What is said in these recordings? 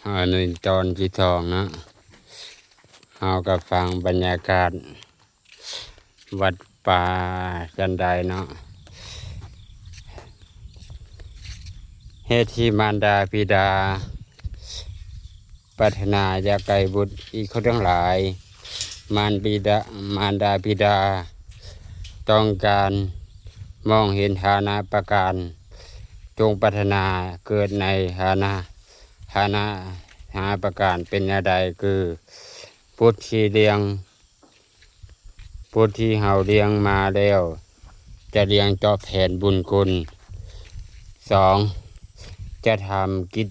ອັນນີ້ຕອນທີສອງເນາະ ເຮົາກໍຟັງບັນຍາກາດວັດປ່າຈັນໄດເນາະ. ເຫດທີ່ມານດາບິດາປາດຖະໜາຢາກໄກ່ບຸດ ອີກຄົນທັງຫຼາຍ ມານບິດາ ມານດາບິດາຕ້ອງການມອງເຫັນຖານະປະການ ຈົ່ງປາດຖະໜາເກີດໃນຖານະ ຖານະ ຖານະປະການເປັນແນວໃດ? ຄືບຸດທີ່ລ້ຽງ ບຸດທີ່ເຮົາລ້ຽງມາແລ້ວ ຈະລ້ຽງຕອບແທນບຸນຄຸນ. ສອງ ຈະທຳກິດ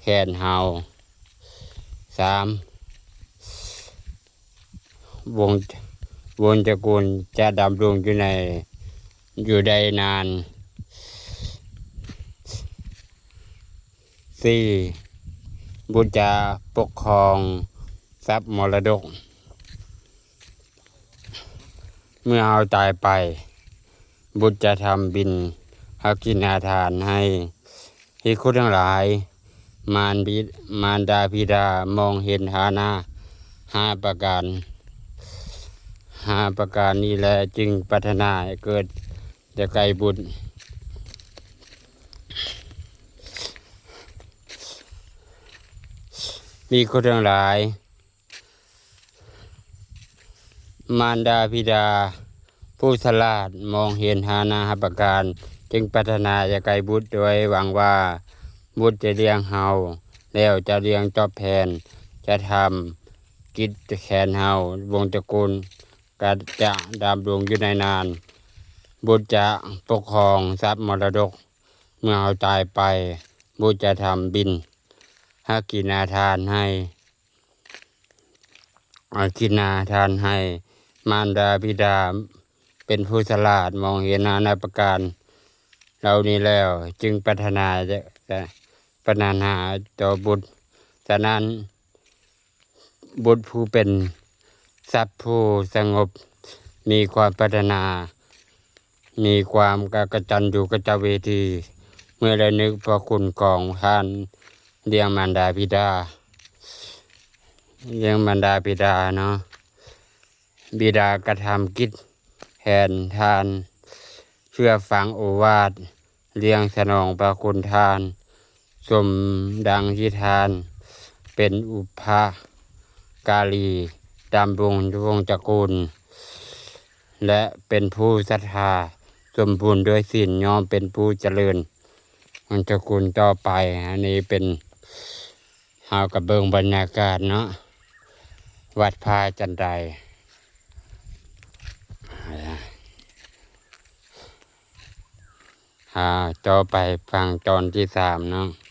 ແທນເຮົາ. ສາມ ວົງ ວົງຕະກຸນຈະດຳລົງຢູ່ໃນ ຢູ່ໄດ້ນານ. ສີ່ ບຸດຈະປົກຄອງຊັບມໍລະດົກ. ເມື່ອເຮົາຕາຍໄປ ບຸດຈະທຳບິນຮັກກິນນາທານໃຫ້. ເຫດຄົນທັງຫຼາຍ ມານບິ ມານດາບິດາມອງເຫັນຖານະຫ້າປະການ ຫ້າປະການນີ້ແລະ ຈຶ່ງປາດຖະໜາໃຫ້ເກີດຢາກໄກ່ບຸດ. ມີຄົນທັງຫຼາຍ ມານດາບິດາຜູ້ສະຫຼາດມອງເຫັນຖານະຫ້າປະການ ຈຶ່ງປາດຖະໜາຢາກໄກ່ບຸດ ໂດຍຫວັງວ່າບຸດຈະລ້ຽງເຮົາແລ້ວຈະລ້ຽງຕອບແທນ ຈະທຳກິດແທນເຮົາ. ວົງຕະກຸນກໍຈະດຳລົງຢູ່ໄດ້ນານ. ບຸດຈະປົກຄອງຊັບມໍລະດົກ. ເມື່ອເຮົາຕາຍໄປ ບຸດຈະທຳບິນຮັກກິນນາທານໃຫ້ ກິນນາທານໃຫ້. ມານດາບິດາເປັນຜູ້ສະຫຼາດ ມອງເຫັນນານາປະການເຫຼົ່ານີ້ແລ້ວ ຈຶ່ງປາດຖະໜາ ປາດຖະໜາຕໍ່ບຸດ. ສະນັ້ນ ບຸດຜູ້ເປັນສັດຜູ້ສະຫງົບ ມີຄວາມປາດຖະໜາ ມີຄວາມກະ ກະຕັນຍູກະຕະເວທີ ເມື່ອລະນຶກພະຄຸນຂອງທ່ານລ້ຽງມານດາບິດາ ລ້ຽງມານດາບິດາເນາະ. ບິດາກະທຳກິດແທນທ່ານ ເຊື່ອຟັງໂອວາດ ລ້ຽງສະໜອງພະຄຸນທ່ານ ສົມດັ່ງທີ່ທ່ານເປັນບຸບພະກາລີ ດຳລົງວົງຕະກຸນ ແລະ ເປັນຜູ້ສັດທາສົມບູນດ້ວຍສິນ ຍ່ອມເປັນຜູ້ຈະເລີນວົງຕະກຸນຕໍ່ໄປ. ອັນນີ້ເປັນ ເຮົາກໍເບິ່ງບັນຍາກາດເນາະ ວັດຜາຈັນໄດ. ອ່າ ຕໍ່ໄປຟັງຕອນທີສາມເນາະ.